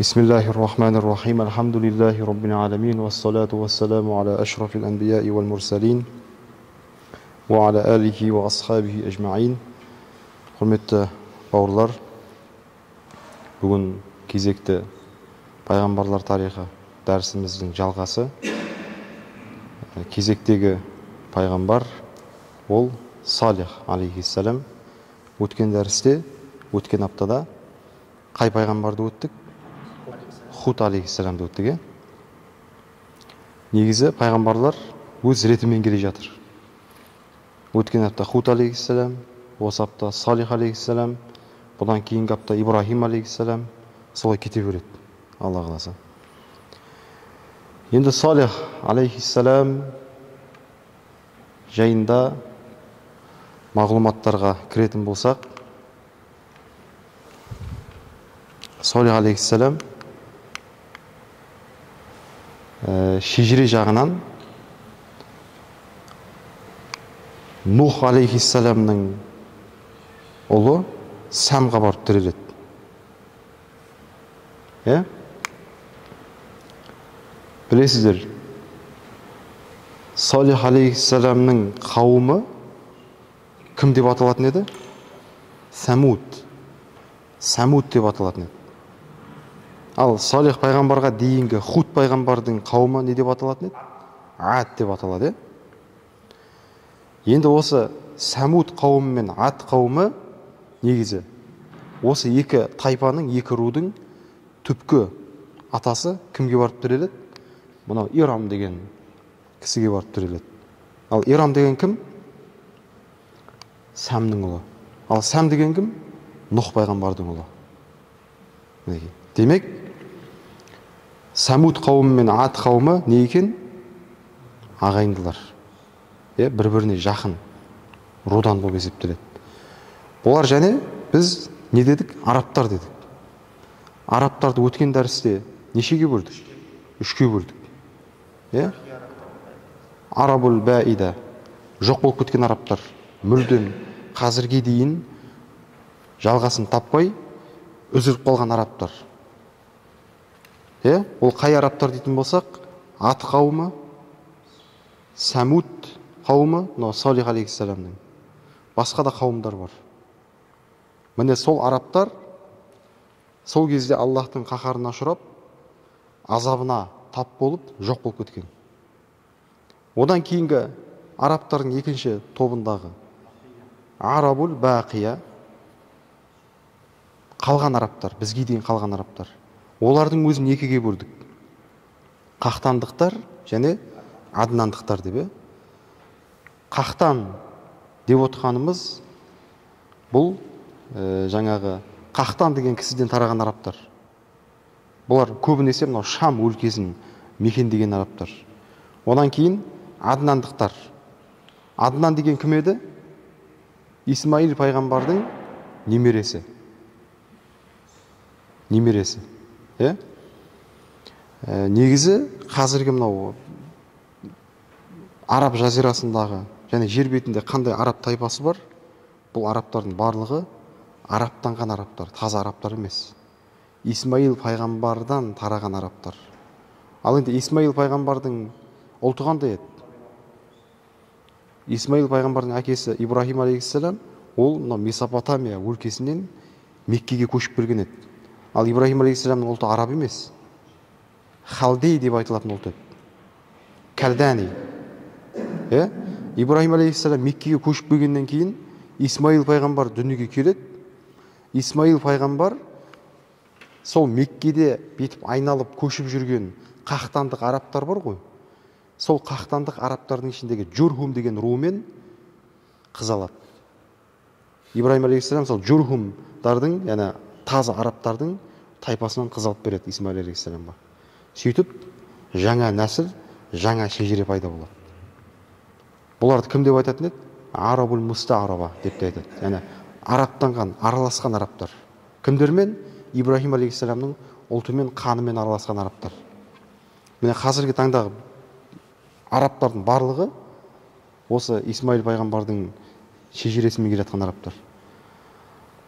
Бисмиллахир-рахманир-рахим. Альхамдулиллахи раббил аламин. Вассалату вассаламу аля ашрафил анбияи вал мурсалин. Ва аля алихи ва асхабихи ажмаин. Құрметті бауырлар, бүгін кезекті пайғамбарлар тарихы дәрісіміздің жалғасы. Кезектегі пайғамбар ол Салих алейхиссалам. Өткен дәрісте, өткен аптада қай пайғамбарды өттік? Худ алейхиссаламды өттік, е? Негізі пайғамбарлар өз ретімен келе жатыр. Өткен апта Худ алейхиссалам, осы апта Салих алейхиссалам, бұдан кейінгі апта Ибрахим алейхиссалам, солай кете береді, Алла қаласа. Енді Салих алейхиссалам жайында мағлұматтарға кіретін болсақ, Салих алейхиссалам шежіре жағынан Нух алейхиссаламның ұлы Сәмға барып тіреледі. Білесіздер, Салих алейхиссаламның қауымы кім деп аталатын еді? Сәмуд. Сәмуд деп аталатын еді. Ал Салих пайғамбарға дейінгі Худ пайғамбардың қауымы не деп аталатын еді? Ад деп аталады. Енді осы Сәмуд қауымы мен Ад қауымы негізі осы екі тайпаның, екі рудың түпкі атасы кімге барып тіреледі? Мынау Ирам деген кісіге барып тіреледі. Ал Ирам деген кім? Сәмнің ұлы. Ал Сәм деген кім? Нұх пайғамбардың ұлы. Мінекей. Демек, Сәмуд қауымы мен Ад қауымы не екен? Ағайындылар. Бір-біріне жақын рудан болып есептеледі. Бұлар және біз не дедік? Арабтар дедік. Арабтарды өткен дәрісте нешеге бөлдік? Үшке бөлдік. Арабул баида, жоқ болып кеткен арабтар, мүлдем қазірге дейін жалғасын таппай үзіліп қалған арабтар. Ол қай арабтар дейтін болсақ, Ад қауымы, Сәмуд қауымы, мынау Салих алейхиссаламның. Басқа да қауымдар бар. Міне сол арабтар сол кезде Аллахтың қаһарына ұшырап, азабына тап болып, жоқ болып кеткен. Одан кейінгі арабтардың екінші тобындағы Арабул Бақия, қалған арабтар, бізге дейін қалған арабтар. Олардың өзін екіге бөлдік. Қақтандықтар және аднандықтар деп. Қақтан деп отырғанымыз бұл жаңағы Қақтан деген кісіден тараған арабтар. Бұлар көбінесе мынау Шам өлкесін мекендеген арабтар. Одан кейін аднандықтар. Аднан деген кім еді? Исмаил пайғамбардың немересі. Немересі. Негізі қазіргі мынау араб жазирасындағы және жер бетінде қандай араб тайпасы бар, бұл арабтардың барлығы арабтанған арабтар, таза арабтар емес. Исмаил пайғамбардан тараған арабтар. Ал енді Исмаил пайғамбардың ұлты қандай еді? Исмаил пайғамбардың әкесі Ибрахим алейхиссалам, ол мынау Месопотамия өлкесінен Меккеге көшіп келген еді. Ал Ибрахим алейхиссаламның ұлты араб емес, халдей деп айтылатын ұлт еді. Калдани. Ибрахим алейхиссалам Меккеге көшіп келгеннен кейін Исмаил пайғамбар дүниеге келеді. Исмаил пайғамбар сол Меккеде бүйтіп айналып көшіп жүрген қақтандық арабтар бар ғой. Сол қақтандық арабтардың ішіндегі Джурхум деген румен қыз алады. Ибрахим алейхиссалам сол Джурхумдардың, яғни таза арабтардың тайпасынан қыз алып береді Исмаил алейхиссаламға. Сөйтіп жаңа нәсіл, жаңа шежіре пайда болады. Бұларды кім деп айтатын еді? Арабул мустаараба деп те айтады. Яғни арабтанған, араласқан арабтар. Кімдермен? Ибрахим алейхиссаламның ұлтымен, қанымен араласқан арабтар. Міне қазіргі таңдағы арабтардың барлығы осы Исмаил пайғамбардың шежіресімен келе жатқан арабтар.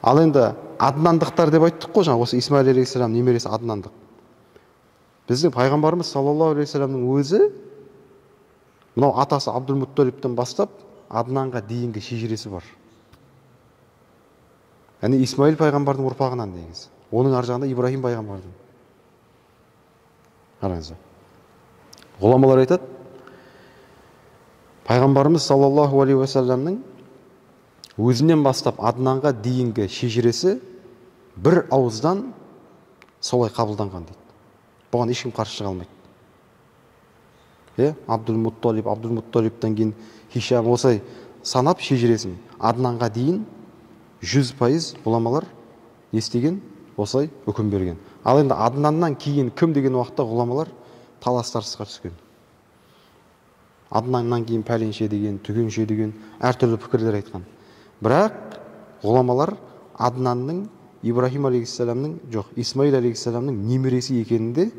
Ал енді аднандықтар деп айттық қой, жаңа осы Исмаил алейхиссалам немересі аднандық. Біздің пайғамбарымыз саллаллаху алейхи уассаламның өзі мынау атасы Абдул-Мутталибтен бастап Аднанға дейінгі шежіресі бар. Яғни Исмаил пайғамбардың ұрпағынан негізі. Оның ар жағында Ибраһим пайғамбардың. Қараңыздар. Ғұламалар айтады, пайғамбарымыз саллаллаху алейхи уассаламның өзінен бастап Аднанға дейінгі шежіресі бір ауыздан солай қабылданған дейді. Бұған ешкім қарсы шыға алмайды. Абдул-Мутталиб, Абдул-Мутталибтен кейін Хишам, осылай санап шежіресін Аднанға дейін 100% ғұламалар не істеген, осылай үкім берген. Ал енді Аднаннан кейін кім деген уақытта ғұламалар талас-тартысқа түскен. Аднаннан кейін пәленше деген, түгенше деген әртүрлі пікірлер айтқан. Бірақ ғұламалар Аднанның Ибраһим алейхиссаламның, жоқ, Исмаил алейхиссаламның немересі екенінде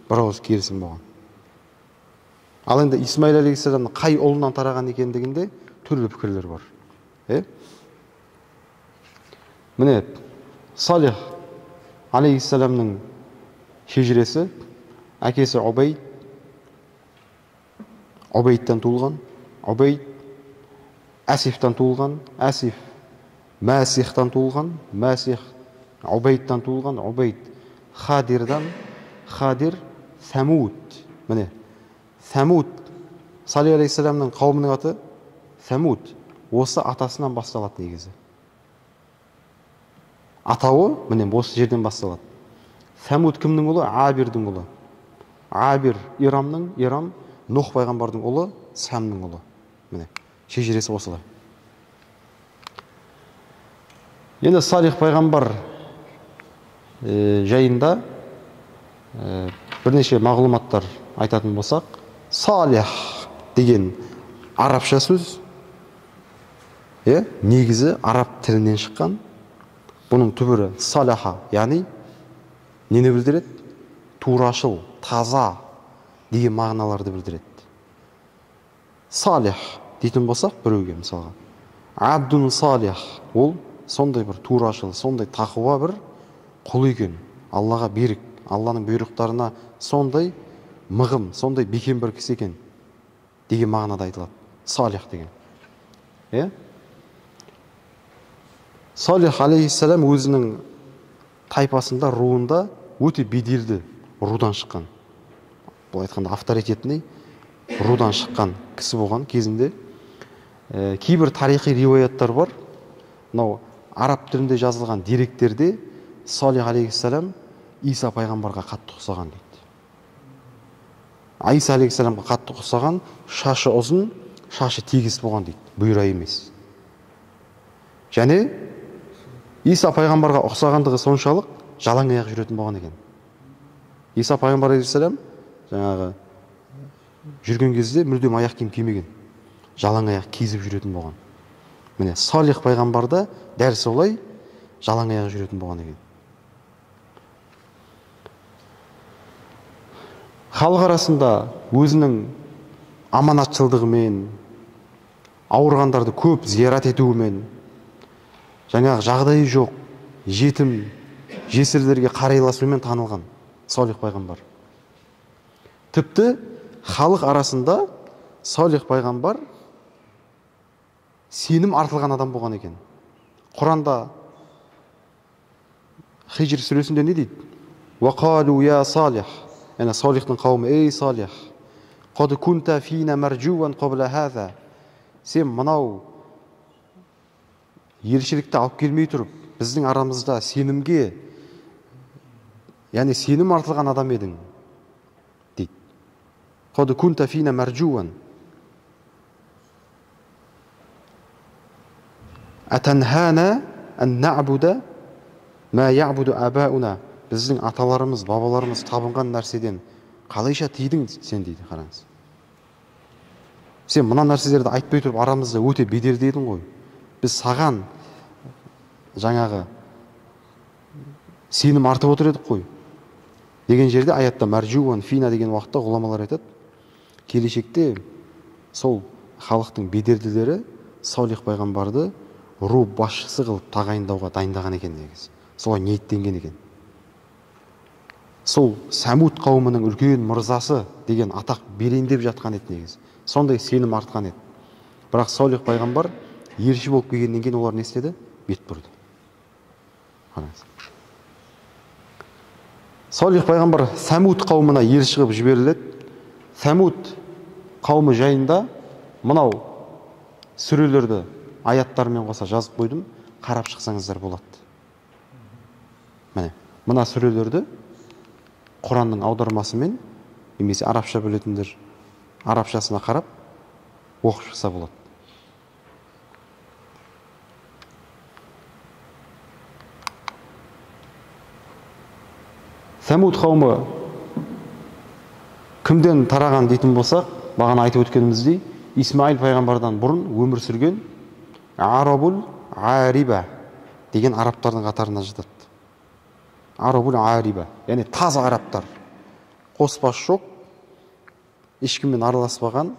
бір ауыз келісім болған. Ал енді Исмаил алейхиссаламның қай ұлынан тараған екендігінде түрлі пікірлер бар. Міне, Салих алейхиссаламның шежіресі, әкесі Убайд, Убайдтан туылған, Убайд Әсифтан туылған, Әсиф Мәсихтан туылған, Мәсих Убайдтан туылған, Убайд Хадирдан, Хадир Сәмуд. Міне, Сәмуд, Салих алейхиссаламның қауымының аты Сәмуд. Осы атасынан басталады негізі. Атауы міне осы жерден басталады. Сәмуд кімнің ұлы? Абирдің ұлы. Абир Ирамның, Ирам Нух пайғамбардың ұлы, Сәмнің ұлы. Міне, шежіресі осылай. Енді Салих пайғамбар жайында бірнеше мағлұматтар айтатын болсақ, Салих деген арабша сөз, негізі араб тілінен шыққан. Бұның түбірі салаха, яғни нені білдіреді? Турашыл, таза деген мағыналарды білдіреді. Салих дейтін болсақ біреуге, мысалға, абдун салих, ол сондай бір турашыл, сондай тақуа бір құл екен, Аллаға берік, Алланың бұйрықтарына сондай мығым, сондай бекем бір кісі екен деген мағынада айтылады. Салих деген. Салих алейхиссалам өзінің тайпасында, руында өте беделді рудан шыққан. Бұл айтқанда авторитетный рудан шыққан кісі болған кезінде. Кейбір тарихи риуаяттар бар. Мынау араб тілінде жазылған деректерде Салих алейхиссалам Иса пайғамбарға қатты ұқсаған дейді. Иса алейхиссаламға қатты ұқсаған, шашы ұзын, шашы тегіс болған дейді, бұйра емес. Және Иса пайғамбарға ұқсағандығы соншалық жалаң аяқ жүретін болған екен. Иса пайғамбар алейхиссалам жаңағы жүрген кезде мүлдем аяқ киім кимеген, жалаң аяқ кезіп жүретін болған. Міне, Салих пайғамбар да дәл солай жалаң аяқ жүретін болған екен. Халық арасында өзінің аманатшылдығымен, ауырғандарды көп зиярат етуімен, жаңағы жағдайы жоқ, жетім, жесірлерге қарайласумен танылған Салих пайғамбар. Тіпті халық арасында Салих пайғамбар сенім артылған адам болған екен. Құранда Хижр сүресінде не дейді? «Уақалу я Салих», яғни Салихтың қауымы, «Ей Салих, қад кунта фина маржуан қабла хаза», сен мынау елшілікті алып келмей тұрып, біздің арамызда сенімге, яғни сенім артылған адам едің, дейді. «Қад кунта фина маржуан, атанхана ан нa'буда ма я'буду абауна», біздің аталарымыз, бабаларымыз табынған нәрседен қалайша тидің сен, дейді. Қараңыз. Сен мына нәрселерді айтпай тұрып арамызда өте беделді едің ғой. Біз саған жаңағы сенім артып отыр едік қой деген жерде аятта маржуан фина деген уақытта ғұламалар айтады, келешекте сол халықтың беделділері Салих пайғамбарды ру басшысы қылып тағайындауға дайындаған екен негізі. Солай ниеттенген екен. Сол Сәмуд қауымының үлкен мырзасы деген атақ берейін деп жатқан еді негізі. Сондай сенім артқан еді. Бірақ Салих пайғамбар елші болып келгеннен кейін олар не істеді? Бет бұрды. Қараңыз. Салих пайғамбар Сәмуд қауымына елші қылып жіберіледі. Сәмуд қауымы жайында мынау сүрелерді аяттармен қоса жазып қойдым, қарап шықсаңыздар болады. Міне, мына сүрелерді Құранның аудармасымен немесе арабша білетіндер арабшасына қарап оқып шықса болады. Сәмуд қауымы кімден тараған дейтін болсақ, бағана айтып өткеніміздей, Исмаил пайғамбардан бұрын өмір сүрген Арабул Ариба деген арабтардың қатарына жатады. Арабул Ариба, яғни таза арабтар. Қоспас жоқ, ешкіммен араласпаған,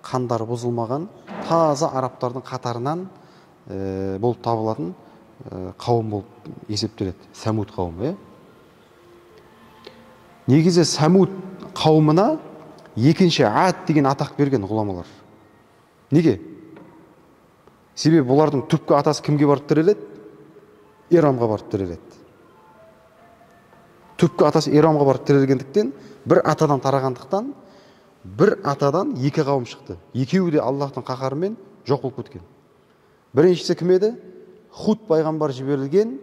қандары бұзылмаған, таза арабтардың қатарынан болып табылатын қауым болып есептеледі. Сәмуд қауымы. Негізі Сәмуд қауымына екінші Ад деген атақ берген ғұламалар. Неге? Себебі бұлардың түпкі атасы кімге барып тіреледі? Ирамға барып тіреледі. Түпкі атасы Ирамға барып тірелгендіктен, бір атадан тарағандықтан, бір атадан екі қауым шықты. Екеуі де Аллахтың қаһарымен жоқ болып кеткен. Біріншісі кім еді? Худ пайғамбар жіберілген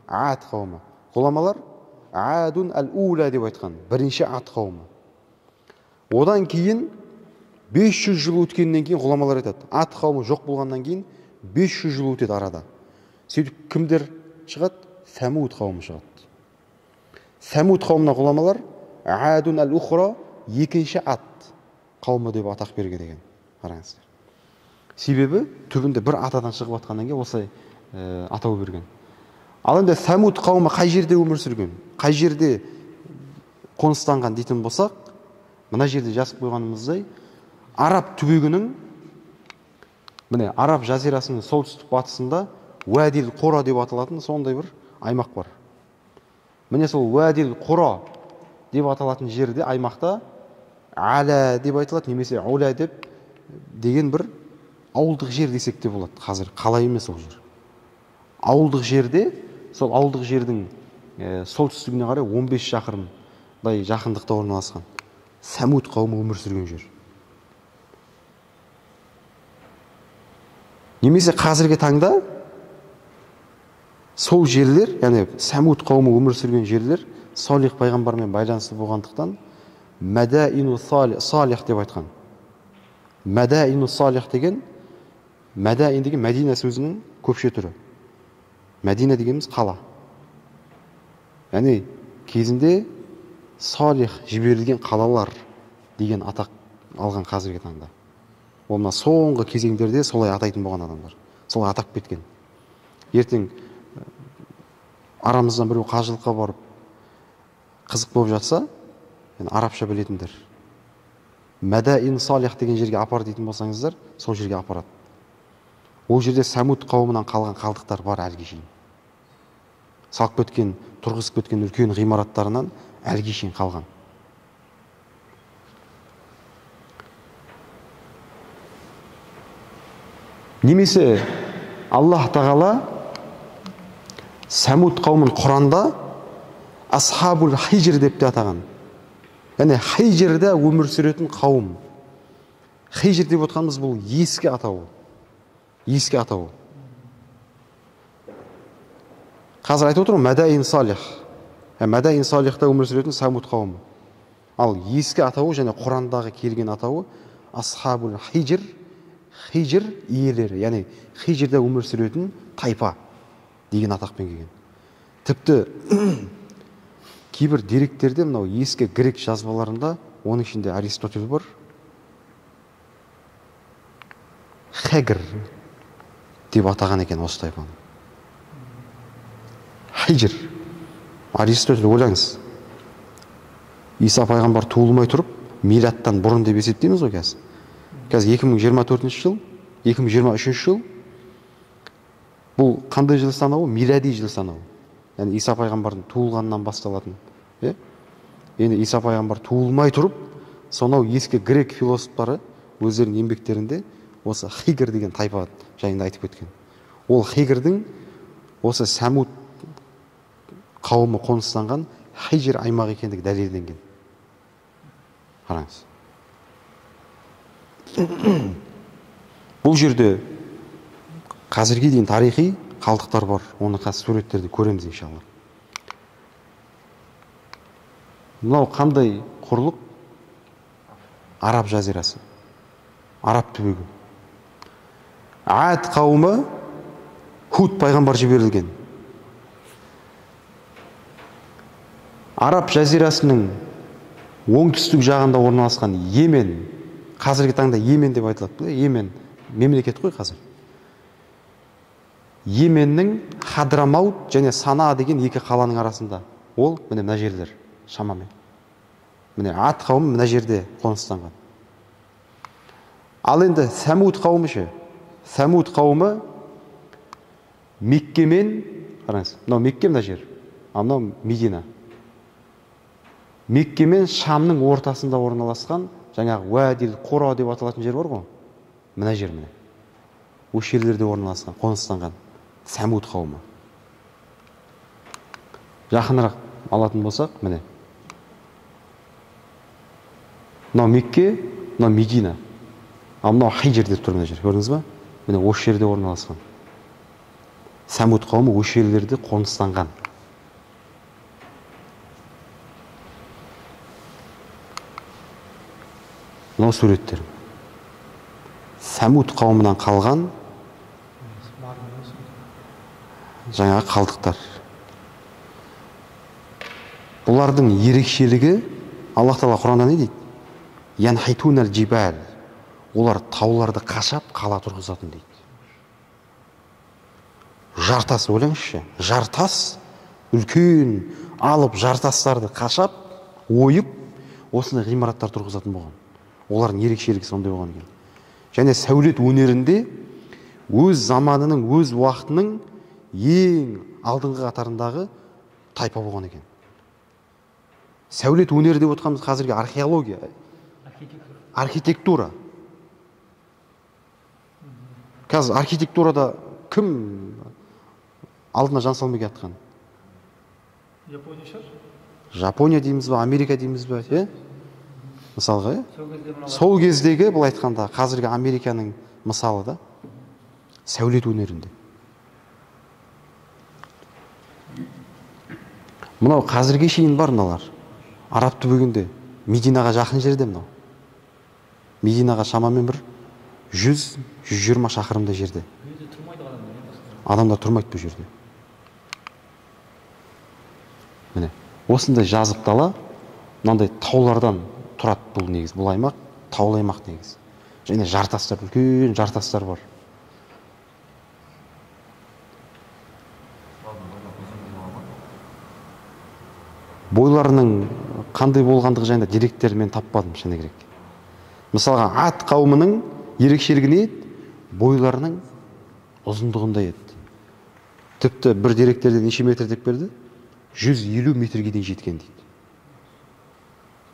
Ад қауымы. Ғұламалар Адун әл-Ула деп айтқан, бірінші Ад қауымы. Одан кейін 500 жыл өткеннен кейін ғұламалар айтады, Ад қауымы жоқ болғаннан кейін 500 жыл өтеді арада. Сөйтіп кімдер шығады? Сәмуд қауымы шығады. Сәмуд қауымына ғұламалар Адун әл-Ухра, екінші Ад қауымы деп атақ берген екен. Қараңыздар. Себебі түбінде бір атадан шығып атқаннан кейін осылай атау берген. Ал енді Сәмуд қауымы қай жерде өмір сүрген, қай жерде қоныстанған дейтін болсақ, мына жерде жазып қойғанымыздай, Араб түбегінің, міне, Араб жазирасының солтүстік батысында Уәдил Қора деп аталатын сондай бір аймақ бар. Міне сол Уәдил Қора деп аталатын жерде, аймақта Аля деп айтылады, немесе Уля деп деген бір ауылдық жер десек те болады. Қазір қала емес ол жер. Ауылдық жерде, сол ауылдық жердің солтүстігіне қарай 15 шақырымдай жақындықта орналасқан Сәмуд қауымы өмір сүрген жер. Немесе қазіргі таңда сол жерлер, яғни Сәмуд қауымы өмір сүрген жерлер Салих пайғамбармен байланысты болғандықтан Мәдәину Салих деп айтқан. Мәдәину Салих деген, Мәдәин деген Мәдина сөзінің көпше түрі. Мәдина дегеніміз қала. Яғни кезінде Салих жіберілген қалалар деген атақ алған қазіргі таңда. Ол мына соңғы кезеңдерде солай атайтын болған адамдар. Солай атап кеткен. Ертең арамыздан біреу қажылыққа барып қызық болып жатса, яғни арабша білетіндер, Мәдәин Салих деген жерге апар дейтін болсаңыздар, сол жерге апарады. Ол жерде Сәмуд қауымынан қалған қалдықтар бар әлгі шейін. Салып кеткен, тұрғызып кеткен үлкен ғимараттарынан әлгі шейін қалған. Немесе Аллах Тағала Сәмуд қауымын Құранда Асхабул Хижр деп те атаған. Яғни Хижрде өмір сүретін қауым. Хижр деп отқанымыз бұл ескі атауы. Ескі атауы. Қазір айтып отырмын, Мәдәин Салих. Мәдәин Салихта өмір сүретін Сәмуд қауымы. Ал ескі атауы және Құрандағы келген атауы Асхабул Хижр, Хижр иелері, яғни Хижрде өмір сүретін тайпа деген атақпен келген. Тіпті кейбір деректерде мынау ескі грек жазбаларында, оның ішінде Аристотель бар, Хегр деп атаған екен осы тайпаны. Хижр. Аристотель, ойлаңыз, Иса пайғамбар туылмай тұрып, милаттан бұрын деп есептейміз ғой қазір. Қазір 2024 жыл, 2023 жыл. Бұл қандай жыл санауы? Милади жыл санауы. Яғни Иса пайғамбардың туылғанынан басталатын. Енді Иса пайғамбар туылмай тұрып, сонау ескі грек философтары өздерінің еңбектерінде осы Хигр деген тайпа жайында айтып кеткен. Ол Хигрдің осы Сәмуд қауымы қоныстанған Хижр аймағы екендігі дәлелденген. Қараңыз. Бұл жерде қазірге дейін тарихи қалдықтар бар. Оны қазір суреттерде көреміз иншалла. Мынау қандай құрлық? Араб жазирасы. Араб түбегі. Ад қауымы Худ пайғамбар жіберілген. Араб жазирасының оңтүстік жағында орналасқан Йемен, қазіргі таңда Йемен деп айтылады. Йемен мемлекет қой қазір. Йеменнің Хадрамаут және Сана деген екі қаланың арасында. Ол міне мына жерлер шамамен. Міне Ад қауымы мына жерде қоныстанған. Ал енді Сәмуд қауымы ше? Сәмуд қауымы Меккемен, қараңыз, мынау Мекке мына жер, ал мынау Медина. Мекке мен Шамның ортасында орналасқан жаңағы Уәдил Қура деп аталатын жер бар ғой. Мына жер міне. Осы жерлерде орналасқан, қоныстанған Сәмуд қауымы. Жақынырақ алатын болсақ, міне. Мынау Мекке, мынау Медина. Ал мынау Хижр деп тұр мына жер, көрдіңіз ба? Міне осы жерде орналасқан. Сәмуд қауымы осы жерлерде қоныстанған. Мынау суреттер. Сәмуд қауымынан қалған жаңағы қалдықтар. Бұлардың ерекшелігі, Аллах тағала Құранда не дейді? Янхитунал жибал. Олар тауларды қашап қала тұрғызатын дейді. Жартас, ойлаңызшы, жартас, үлкен алып жартастарды қашап, ойып, осындай ғимараттар тұрғызатын болған. Олардың ерекшелігі сондай болған екен. Және сәулет өнерінде өз заманының, өз уақытының ең алдыңғы қатарындағы тайпа болған екен. Сәулет өнері деп отырғанымыз қазіргі археология, архитектура. Қазір архитектурада кім алдына жан салмай жатқан? Япония шығар? Жапония дейміз ба, Америка дейміз ба, е? Мысалға, е? Сол кездегі, бұл айтқанда, қазіргі Американың мысалы да, сәулет өнерінде. Мынау қазірге шейін бар мыналар. Араб түбегінде, Мединаға жақын жерде мынау. Мединаға шамамен бір 100-120 шақырымдай жерде. Адамдар тұрмайды бұл жерде. Міне, осындай жазық дала, мынандай таулардан тұрады бұл негіз. Бұл аймақ таулы аймақ негіз. Және жартастар, үлкен жартастар бар. Бойларының қандай болғандығы жайында деректер мен таппадым, шыны керек. Мысалға, Ад қауымының ерекшелігі не еді? Бойларының ұзындығында еді. Тіпті бір деректерде неше метр деп берді? 150 метрге дейін жеткен дейді.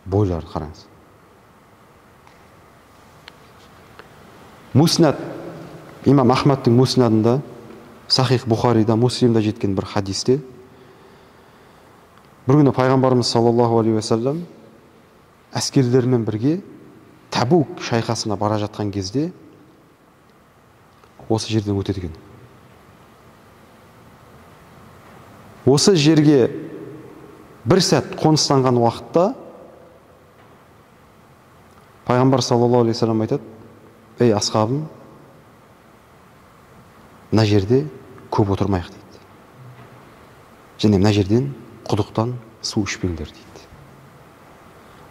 Бойларын қараңыз. Муснад, Имам Ахмадтың Муснадында, Сахих Бухарида, Муслимда жеткен бір хадисте, бір күні пайғамбарымыз саллаллаху алейхи уассалам әскерлерімен бірге Табук шайқасына бара жатқан кезде осы жерден өтеді екен. Осы жерге бір сәт қоныстанған уақытта пайғамбар саллаллаху алейхи уассалам айтады: "Ей асхабым, мына жерде көп отырмайық" дейді. Және мына жерден құдықтан су ішпеңдер дейді.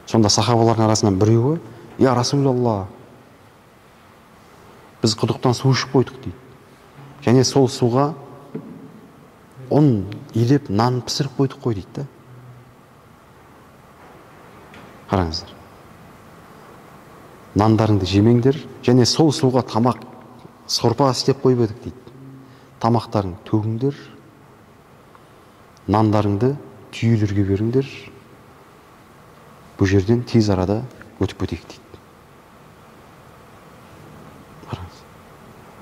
Сонда сахабалардың арасынан біреуі: "Я Расулалла, біз құдықтан су ішіп қойдық" дейді. Және сол суға ұн илеп нан пісіріп қойдық қой дейді. Қараңыздар. Нандарыңды жемеңдер, және сол суға тамақ, сорпа істеп қойып едік дейді. Тамақтарыңды төгіңдер, нандарыңды түйелерге беріңдер, Бұл жерден тез арада өтіп кетейік дейді. Қараңыз.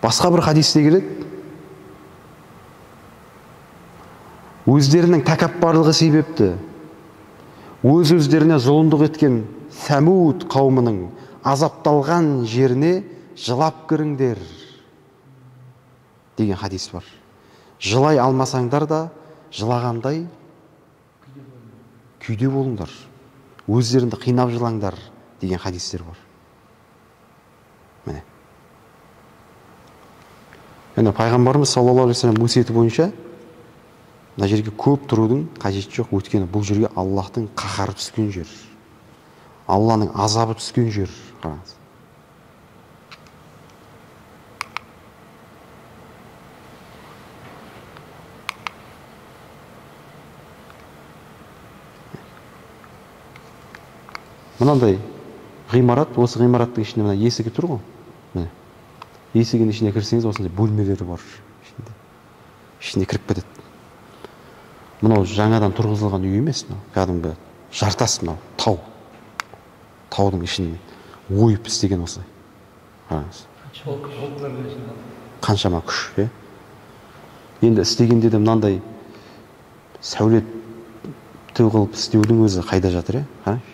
Басқа бір хадисте келеді. Өздерінің тәкаппарлығы себепті өз-өздеріне зұлымдық еткен Сәмуд қауымының азапталған жеріне жылап кіріңдер деген хадис бар. Жылай алмасаңдар да жылағандай күйде болыңдар, өздеріңді қинап жылаңдар деген хадистер бар. Міне. Міне пайғамбарымыз саллаллаху алейхи вассалам өсиеті бойынша мына жерге көп тұрудың қажеті жоқ, өйткені бұл жерге Аллахтың қаһары түскен жер, Алланың азабы түскен жер. Қараңыз. Мынандай ғимарат, осы ғимараттың ішінде мына есігі тұр ғой. Міне. Есігінің ішіне кірсеңіз осындай бөлмелері бар ішінде. Ішіне кіріп кетеді. Мынау жаңадан тұрғызылған үй емес, мынау кәдімгі жартас, мынау тау. Таудың ішін ойып істеген осылай. Қараңыз. Қаншама күш, е? Енді істегенде де мынандай сәулетті қылып істеудің өзі қайда жатыр, е? Қараңыз.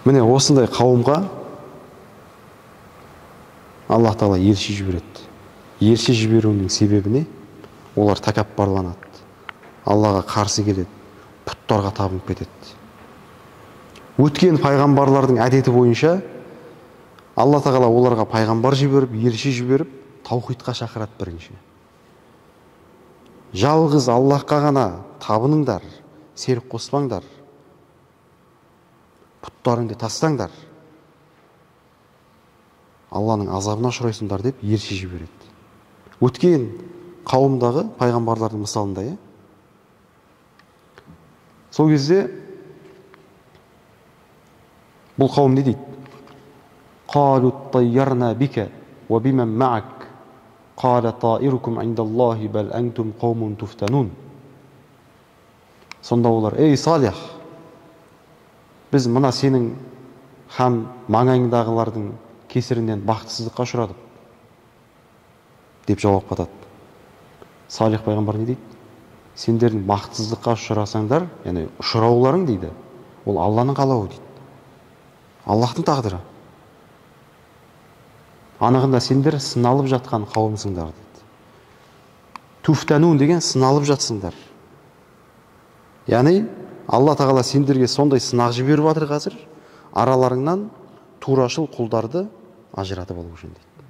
Міне осындай қауымға Аллах тағала елші жібереді. Елші жіберуінің себебі не? Олар тәкаппарланады, Аллаға қарсы келеді, пұттарға табынып кетеді. Өткен пайғамбарлардың әдеті бойынша Алла тағала оларға пайғамбар жіберіп, елші жіберіп, таухидқа шақырады бірінші. Жалғыз Аллахқа ғана табыныңдар, серік қоспаңдар, пұттарыңды тастаңдар, Алланың азабына ұшырайсыңдар деп елші жібереді. Өткен қауымдағы пайғамбарлардың мысалында, е? Сол кезде бұл қауым не дейді? Қалу тайярна бика уа биман маак қала таирукум индаллахи бал антум қаумун туфтанун. Сонда олар: ей Салих, біз мына сенің һәм маңайыңдағылардың кесірінен бақытсыздыққа ұшырадық деп жауап қатады. Салих пайғамбар не дейді? Сендердің бақытсыздыққа ұшырасаңдар, яғни ұшырауларың дейді, ол Алланың қалауы дейді. Аллахтың тағдыры. Анығында сендер сыналып жатқан қауымсыңдар дейді. Туфтанун деген сыналып жатсыңдар. Яғни Алла тағала сендерге сондай сынақ жіберіп жатыр қазір, араларыңнан турашыл құлдарды ажыратып алу үшін дейді.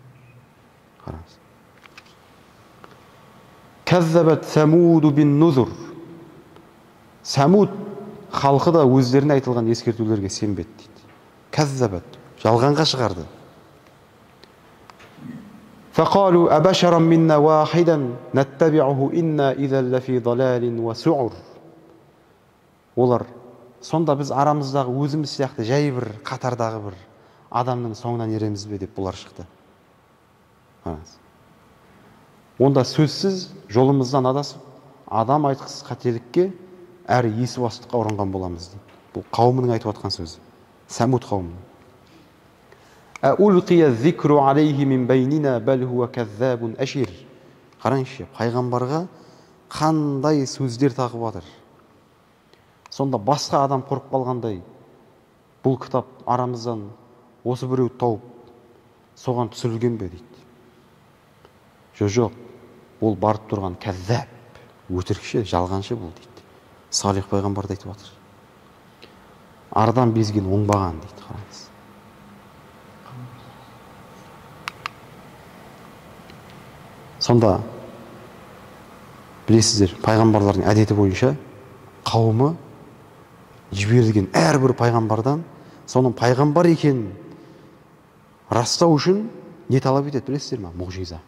Қараңыз. Кәззабат Самуду бин нузур. Самуд халқы да өздеріне айтылған ескертулерге сенбеді дейді. Кәззабат, жалғанға шығарды. Фақалу абашаран минна вахидан наттаби'уху инна изан лафи далалин ва су'ур. Олар сонда біз арамыздағы өзіміз сияқты жай бір қатардағы бір адамның соңынан ереміз бе деп бұлар шықты. Қараңыз. Онда сөзсіз жолымыздан адасып, адам айтқысыз қателікке әрі есуастыққа ұрынған боламыз дейді. Бұл қауымның айтып жатқан сөзі. Сәмуд қауымының. Әулқия зикру алейхи мин бейнина бәл хуа кәззабун әшир. Қараңызшы, пайғамбарға қандай сөздер тағып жатыр. Сонда басқа адам қорқып қалғандай, бұл кітап арамыздан осы біреу тауып, соған түсірілген бе дейді. Жоқ, ол барып тұрған кәззәп, өтірікші, жалғаншы бұл дейді. Салих пайғамбар да айтып жатыр. Ардан безген оңбаған дейді, қараңыз. Сонда білесіздер, пайғамбарлардың әдеті бойынша қауымы жіберілген әрбір пайғамбардан соның пайғамбар екенін растау үшін не талап етеді, білесіздер ме? Мұғжиза.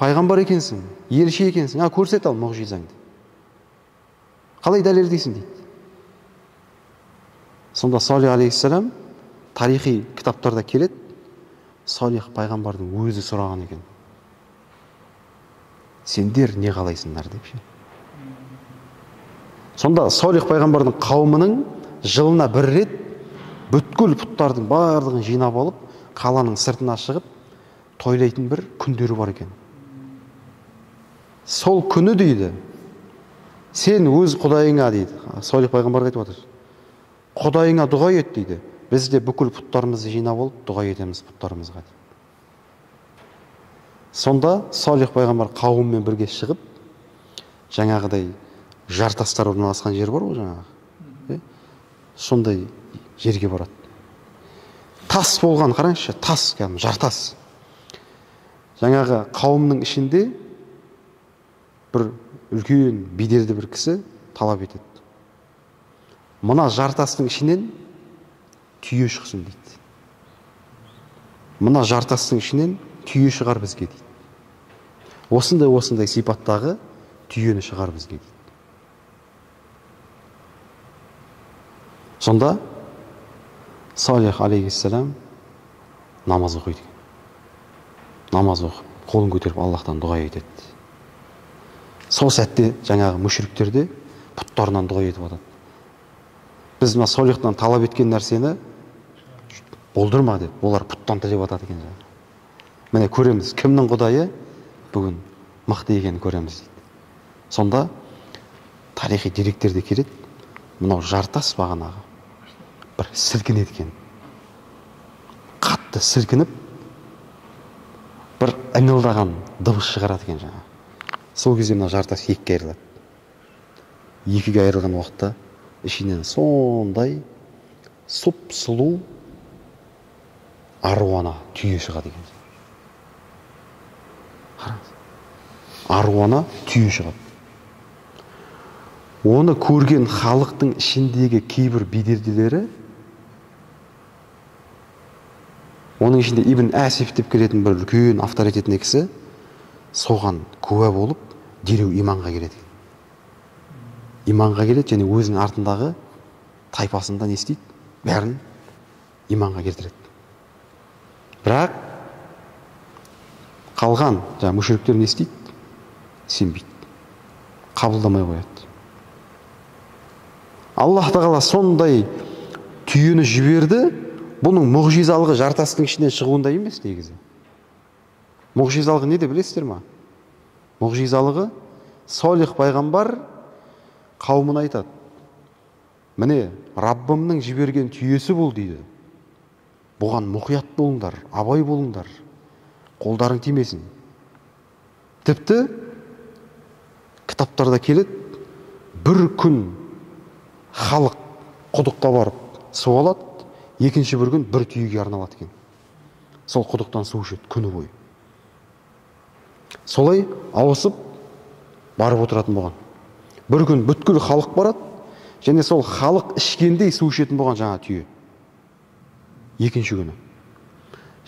Пайғамбар екенсің, елші екенсің, көрсет ал мұғжизаңды. Қалай дәлелдейсің дейді. Сонда Салих алейхиссалам тарихи кітаптарда келеді, Салих пайғамбардың өзі сұраған екен. Сендер не қалайсыңдар деп ше. Сонда Салих пайғамбардың қауымының жылына бір рет бүткіл бұттардың барлығын жинап алып, қаланың сыртына шығып тойлайтын бір күндері бар екен. Сол күні дейді, сен өз құдайыңа дейді, Салих пайғамбарға айтып отыр, құдайыңа дұға ет дейді, біз де бүкіл бұттарымызды жинап алып дұға етеміз бұттарымызға дейді. Сонда Салих пайғамбар қауымымен бірге шығып, жаңағыдай жартастар орналасқан жер бар ғой жаңағы, сондай жерге барады. Тас болған, қараңызшы, тас, кәдімгі жартас. Жаңағы қауымның ішінде бір үлкен беделді бір кісі талап етеді. Мына жартастың ішінен түйе шықсын дейді. Мына жартастың ішінен түйе шығар бізге дейді. Осындай осындай сипаттағы түйені шығар бізге дейді. Сонда Салих алейхиссалам намаз оқиды. Намаз оқып, қолын көтеріп Аллахтан дұға етеді. Сол сәтте жаңағы мүшриктер де бұттарынан дұға етіп жатады. Біз мына Салихтан талап еткен нәрсені болдырма деп, олар бұттан тілеп жатады екен жаңағы. Міне көреміз, кімнің құдайы бүгін мықты екенін көреміз дейді. Сонда тарихи деректерде келеді, мынау жартас бағанағы бір сілкінеді екен. Қатты сілкініп, бір ыңылдаған дыбыс шығарады екен жаңа. Сол кезде мына жартас екіге айырылады. Екіге айырылған уақытта ішінен сондай сұп-сұлу аруана түйе шығады екен. Қараңыз. Аруана түйе шығады. Оны көрген халықтың ішіндегі кейбір беделділері, оның ішінде Ибн Әсиф деп келетін бір үлкен авторитетный кісі, соған куә болып, дереу иманға келеді. Иманға келеді және өзінің артындағы тайпасында не істейді? Бәрін иманға келтіреді. Бірақ қалған жаңа мүшриктер не істейді? Сенбейді. Қабылдамай қояды. Аллах тағала сондай түйені жіберді, бұның мұғжизалығы жартастың ішінен шығуында емес негізі. Мұғжизалығы неде білесіздер ма? Мұғжизалығы Салих пайғамбар қауымына айтады. Міне, Раббымның жіберген түйесі бұл дейді. Бұған мұқият болыңдар, абай болыңдар, қолдарың тимесін. Тіпті кітаптарда келеді, бір күн халық құдыққа барып су алады, екінші бір күн бір түйеге арналады екен. Сол құдықтан су ішеді күні бойы. Солай ауысып барып отыратын болған. Бір күн бүткіл халық барады, және сол халық ішкендей су ішетін болған жаңа түйе. Екінші күні.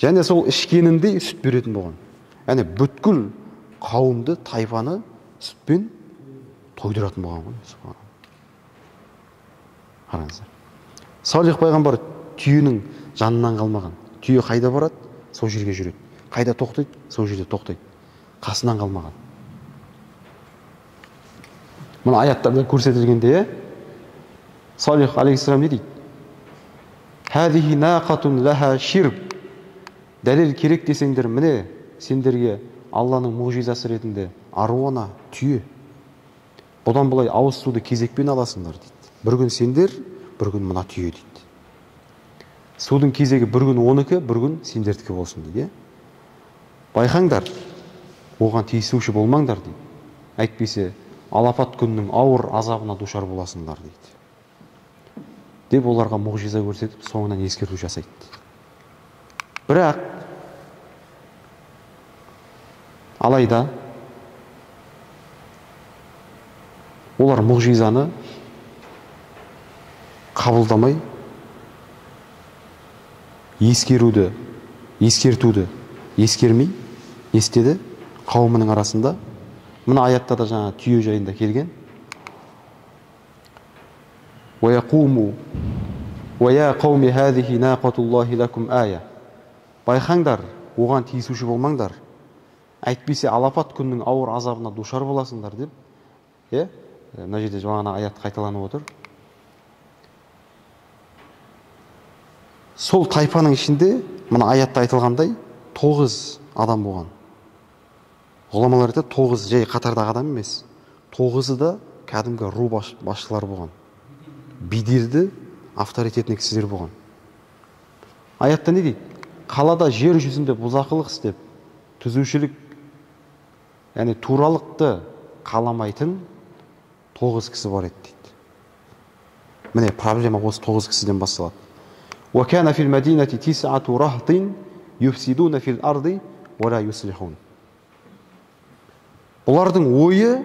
Және сол ішкеніндей сүт беретін болған. Яғни бүткіл қауымды, тайпаны сүтпен тойдыратын болған ғой. Қараңыздар. Салих пайғамбар түйенің жанынан қалмаған. Түйе қайда барады, сол жерге жүреді. Қайда тоқтайды, сол жерде тоқтайды. Қасынан қалмаған. Мына аяттарда көрсетілгенде, Салих алейхиссалам не дейді? Хадихи нақатун лаха ширб. Дәлел керек десеңдер, міне сендерге Алланың мұғжизасы ретінде аруана, түйе. Бұдан былай ауыз суды кезекпен аласыңдар дейді. Бір күн сендер, бір күн мына түйе дейді. Судың кезегі бір күн оныкі, бір күн сендердікі болсын дейді. Байқаңдар, оған тиісуші болмаңдар дейді. Әйтпесе алапат күннің ауыр азабына душар боласыңдар дейді. Деп оларға мұғжиза көрсетіп, соңынан ескерту жасайды. Бірақ алайда олар мұғжизаны қабылдамай, ескертуді ескермей, не істеді? Қауымының арасында мына аятта да жаңа түйе жайында келген. Байқаңдар, оған тиісуші болмаңдар. Әйтпесе алапат күннің ауыр азабына душар боласыңдар деп, иә, мына жерде жаңа аят қайталанып отыр. Сол тайпаның ішінде мына аятта айтылғандай 9 адам болған. Ғұламалар айтады, 9 жай қатардағы адам емес. 9-ы да кәдімгі ру басшылары болған. Беделді, авторитетный кісілер болған. Аятта не дейді? Қалада жер жүзінде бұзақылық істеп, түзушілік, яғни туралықты қаламайтын 9 кісі бар еді дейді. Міне, проблема осы 9 кісіден басталады. وَكَانَ فِي الْمَدِينَةِ تِسْعَةُ رَهْطٍ يُفْسِدُونَ فِي الْأَرْضِ وَلَا يُصْلِحُونَ. Бұлардың ойы,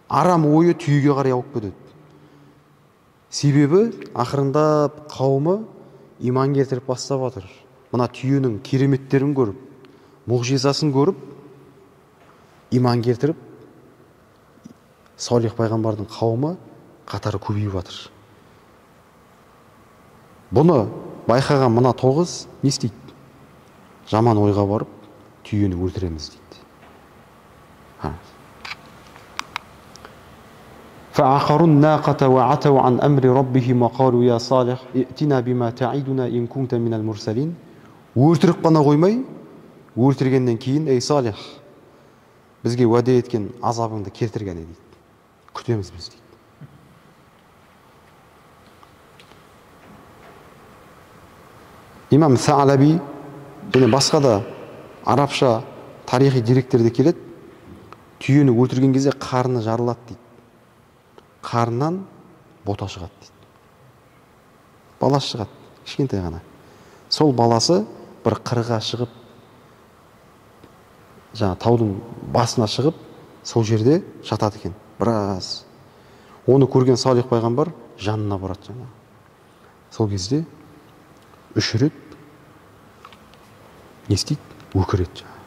арам ойы түйеге қарай ауып кетеді. Себебі ақырындап қауымы иман келтіріп бастап жатыр. Мына түйенің кереметтерін көріп, мұғжизасын көріп, иман келтіріп, Салих пайғамбардың қауымы қатары көбейіп жатыр. Бұны байқаған мына 9 не істейді? Жаман ойға барып, түйені өлтіреміз дейді. فَعَقَرُوا النَّاقَةَ وَعَتَوْا عَنْ أَمْرِ رَبِّهِمْ وَقَالُوا يَا صَالِحُ ائْتِنَا بِمَا تَعِدُنَا إِنْ كُنْتَ مِنَ الْمُرْسَلِينَ. Өлтіріп қана қоймай, өлтіргеннен кейін, ей Салих, бізге уәде еткен азабыңды келтірген дейді. Күтеміз біз дейді. Имам Саалаби және басқа да арабша тарихи деректерде келеді, түйені өлтірген кезде қарны жарылады дейді. Қарнынан бота шығады дейді. Баласы шығады, кішкентай ғана. Сол баласы бір қырға шығып, жаңа таудың басына шығып, сол жерде жатады екен біраз. Оны көрген Салих пайғамбар жанына барады жаңа. Сол кезде 3 рет не істейді? Өкіреді жаңа.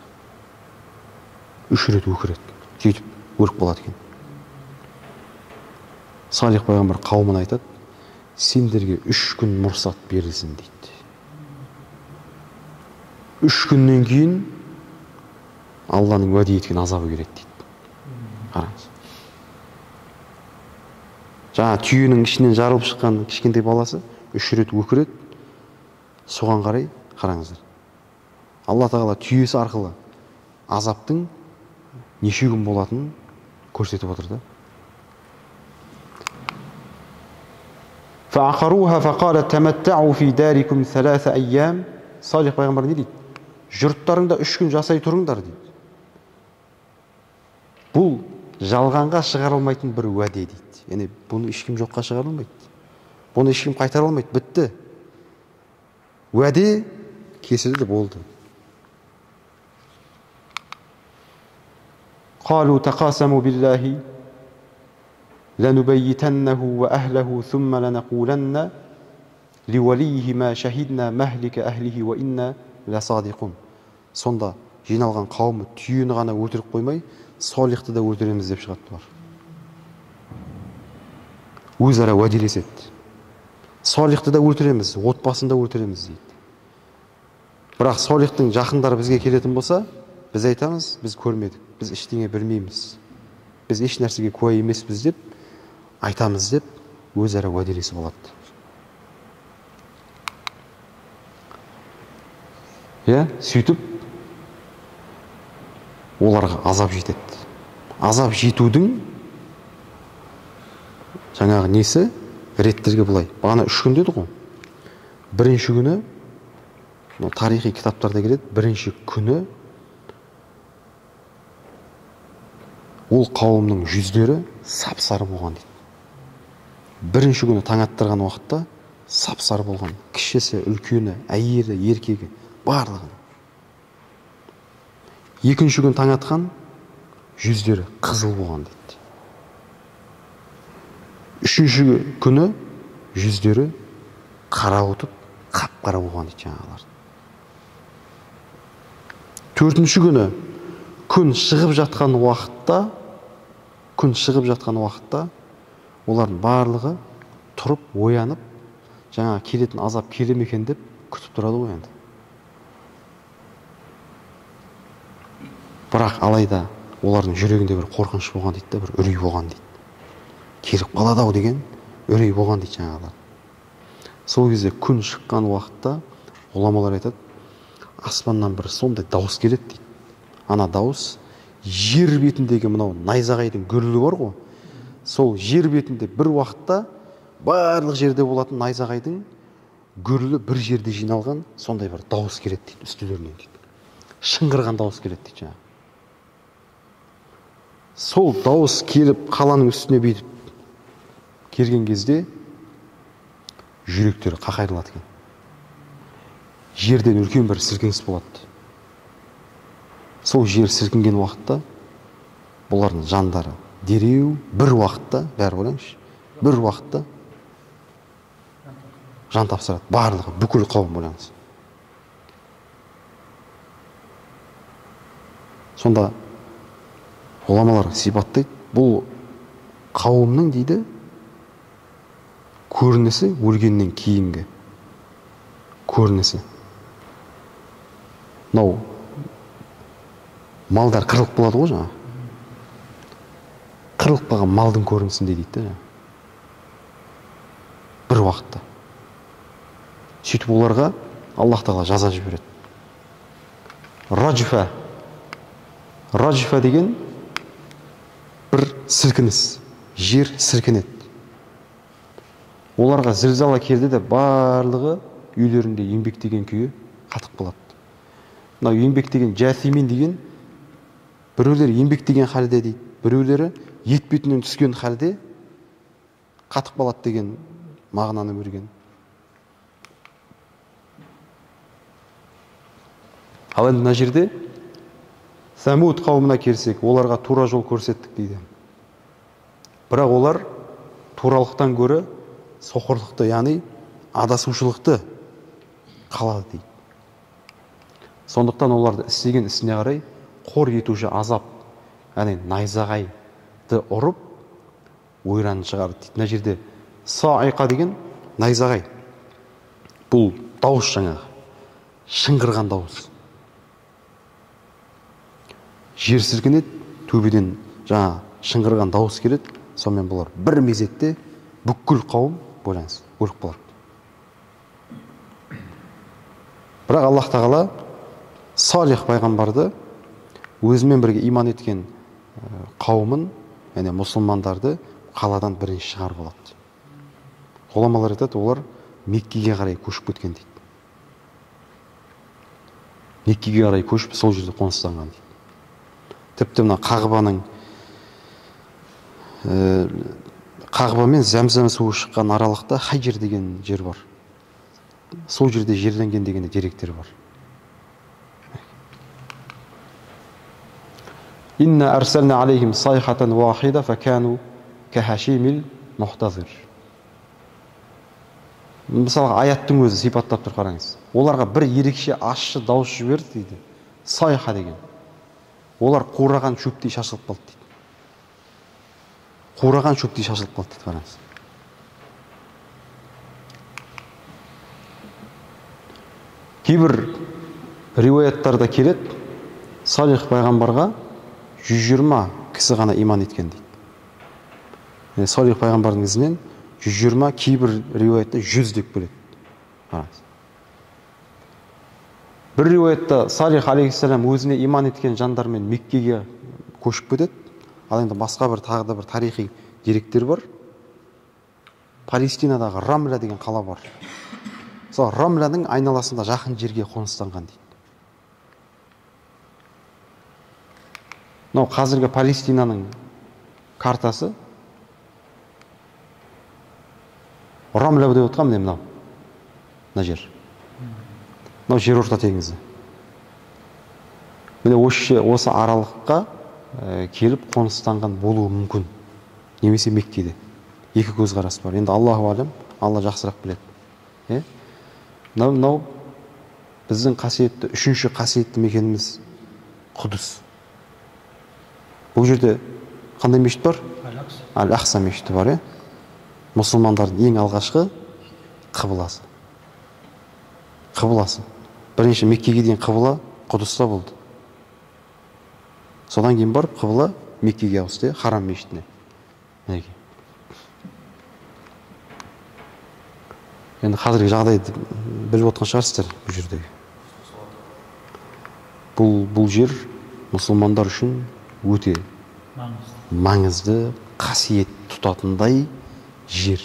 3 рет өкіреді. Сөйтіп өліп қалады екен. Салих пайғамбар қауымына айтады, сендерге 3 күн мұрсат берілсін дейді. 3 күннен кейін Алланың уәде еткен азабы келеді дейді. Қараңыз. Жаңа түйенің ішінен жарылып шыққан кішкентай баласы 3 рет өкіреді. Соған қарай қараңыздар. Алла тағала түйесі арқылы азаптың неше күн болатынын көрсетіп отыр да. فَعَقَرُوهَا فَقَالَ تَمَتَّعُوا فِي دَارِكُمْ ثَلَاثَ أَيَّامٍ. Салих пайғамбар не дейді? Жұрттарыңда 3 күн жасай тұрыңдар дейді. Бұл жалғанға шығарылмайтын бір уәде дейді. Яғни бұны ешкім жоққа шығарылмайды. Бұны ешкім қайтара алмайды. Бітті. Уәде кесілді, болды. قَالُوا تَقَاسَمُوا بِاللَّهِ لَنُبَيِّتَنَّهُ وَأَهْلَهُ ثُمَّ لَنَقُولَنَّ لِوَلِيِّهِ مَا شَهِدْنَا مَهْلِكَ أَهْلِهِ وَإِنَّا لَصَادِقُونَ. Сонда жиналған қауымы түйені ғана өлтіріп қоймай, Салихты да өлтіреміз деп шығады бұлар. Өзара уәделеседі. Салихты да өлтіреміз, отбасын да өлтіреміз дейді. Бірақ Салихтың жақындары бізге келетін болса, біз айтамыз, біз көрмедік, біз ештеңе білмейміз, біз еш нәрсеге куә емеспіз деп айтамыз деп өзара уәделесіп алады. Иә, сөйтіп оларға азап жетеді. Азап жетудің жаңағы несі реттіргі былай. Бағана 3 күн деді ғой. Бірінші күні, тарихи кітаптарда келеді, бірінші күні ол қауымның жүздері сап-сары болған дейді. Бірінші күні таң аттырған уақытта сап-сары болған. Кішісі, үлкені, әйелі, еркегі, барлығын. Екінші күн таң атқан жүздері қызыл болған дейді. Үшінші күні жүздері қарауытып, қап-қара болған дейді жаңағылар. Төртінші күні күн шығып жатқан уақытта, олардың барлығы тұрып, оянып, жаңа келетін азап келе ме екен деп күтіп тұрады ғой енді. Бірақ алайда олардың жүрегінде бір қорқыныш болған дейді, бір үрей болған дейді. Келіп қалады ау деген үрей болған дейді жаңағылар. Сол кезде күн шыққан уақытта ғұламалар айтады, аспаннан бір сондай дауыс келеді дейді. Ана дауыс жер бетіндегі мынау найзағайдың гүрілі бар ғой, сол жер бетінде бір уақытта барлық жерде болатын найзағайдың гүрілі бір жерде жиналған сондай бір дауыс келеді дейді, үстілерінен дейді. Шыңғырған дауыс келеді дейді жаңағы. Сол дауыс келіп қаланың үстіне бүйтіп келген кезде жүректері қақайрылады екен. Жерден үлкен бір сілкініс болады. Сол жер сілкінген уақытта бұлардың жандары дереу бір уақытта, бәрі ойлаңызшы, бір уақытта жан тапсырады. Барлығы, бүкіл қауым, ойлаңыз. Сонда ғұламалар сипаттайды, бұл қауымның дейді көрінісі өлгеннен кейінгі көрінісі. Мынау малдар қырылып болады ғой жаңа. Қырылып қалған малдың көрінісінде дейді да жаңа. Бір уақытта. Сөйтіп оларға Аллах тағала жаза жібереді. Раджфа. Раджфа деген бір сілкініс, жер сілкінеді. Оларға зілзала келді де барлығы үйлерінде еңбектеген күйі қатып қалады. Мынау еңбектеген жәсимин деген біреулері еңбектеген халде дейді, біреулері ет бетінен түскен халде қатып қалады деген мағынаны берген. Ал енді мына жерде Сәмуд қауымына келсек, оларға тура жол көрсеттік дейді. Бірақ олар туралықтан гөрі соқырлықты, яғни адасушылықты қалады дейді. Сондықтан оларды істеген ісіне қарай қор етуші азап, яғни найзағайды ұрып, ойранын шығарды дейді. Мына жерде саиқа деген найзағай. Бұл дауыс жаңағы, шыңғырған дауыс. Жер сілкінеді, төбеден жаңа шыңғырған дауыс келеді, сонымен бұлар бір мезетте бүкіл қауым, ойлаңыз, өліп қалады. Бірақ Аллах тағала Салих пайғамбарды өзімен бірге иман еткен қауымын, яғни мұсылмандарды қаладан бірінші шығарып алады. Ғұламалар айтады, олар Меккеге қарай көшіп кеткен дейді. Меккеге қарай көшіп, сол жерде қоныстанған дейді. Тіпті мына Қағбаның Қағба мен Зәмзәм суы шыққан аралықта Хайжер деген жер бар. Сол жерде жерленген деген деректер бар. Инна арсална алейхим сайхатан вахида факану кахашимил мухтазир. Мысалға аяттың өзі сипаттап тұр, қараңыз. Оларға бір ерекше ащы дауыс жіберді дейді. Сайха деген. Олар қураған шөптей шашылып қалды дейді. Қураған шөптей шашылып қалды дейді, қараңыз. Кейбір риуаяттарда келеді, Салих пайғамбарға 120 кісі ғана иман еткен дейді. Салих пайғамбардың ізінен 120, кейбір риуаятта 100 деп келеді. Қараңыз. Бір риуаятта Салих алейхиссалам өзіне иман еткен жандармен Меккеге көшіп кетеді. Ал енді басқа бір тағы да бір тарихи деректер бар. Палестинадағы Рамля деген қала бар. Сол Рамляның айналасында жақын жерге қоныстанған дейді. Мынау қазіргі Палестинаның картасы. Рамля деп отқан міне мынау. Мына жер. Мынау Жерорта теңізі. Міне осы аралыққа келіп қоныстанған болуы мүмкін. Немесе Меккеде. Екі көзқарас бар. Енді Аллаху алем, Алла жақсырақ біледі. Мынау біздің қасиетті, үшінші қасиетті мекеніміз Құдыс. Бұл жерде қандай мешіт бар? Аль-Ақса мешіті бар, Мұсылмандардың ең алғашқы қыбыласы. Қыбыласы. Бірінші Меккеге дейін қыбыла Құдыста болды. Содан кейін барып қыбла Меккеге ауысты, Харам мешітіне. Мінекей. Енді қазіргі жағдайды біліп отқан шығарсыздар бұл жердегі. Бұл жер мұсылмандар үшін өте маңызды, қасиет тұтатындай жер.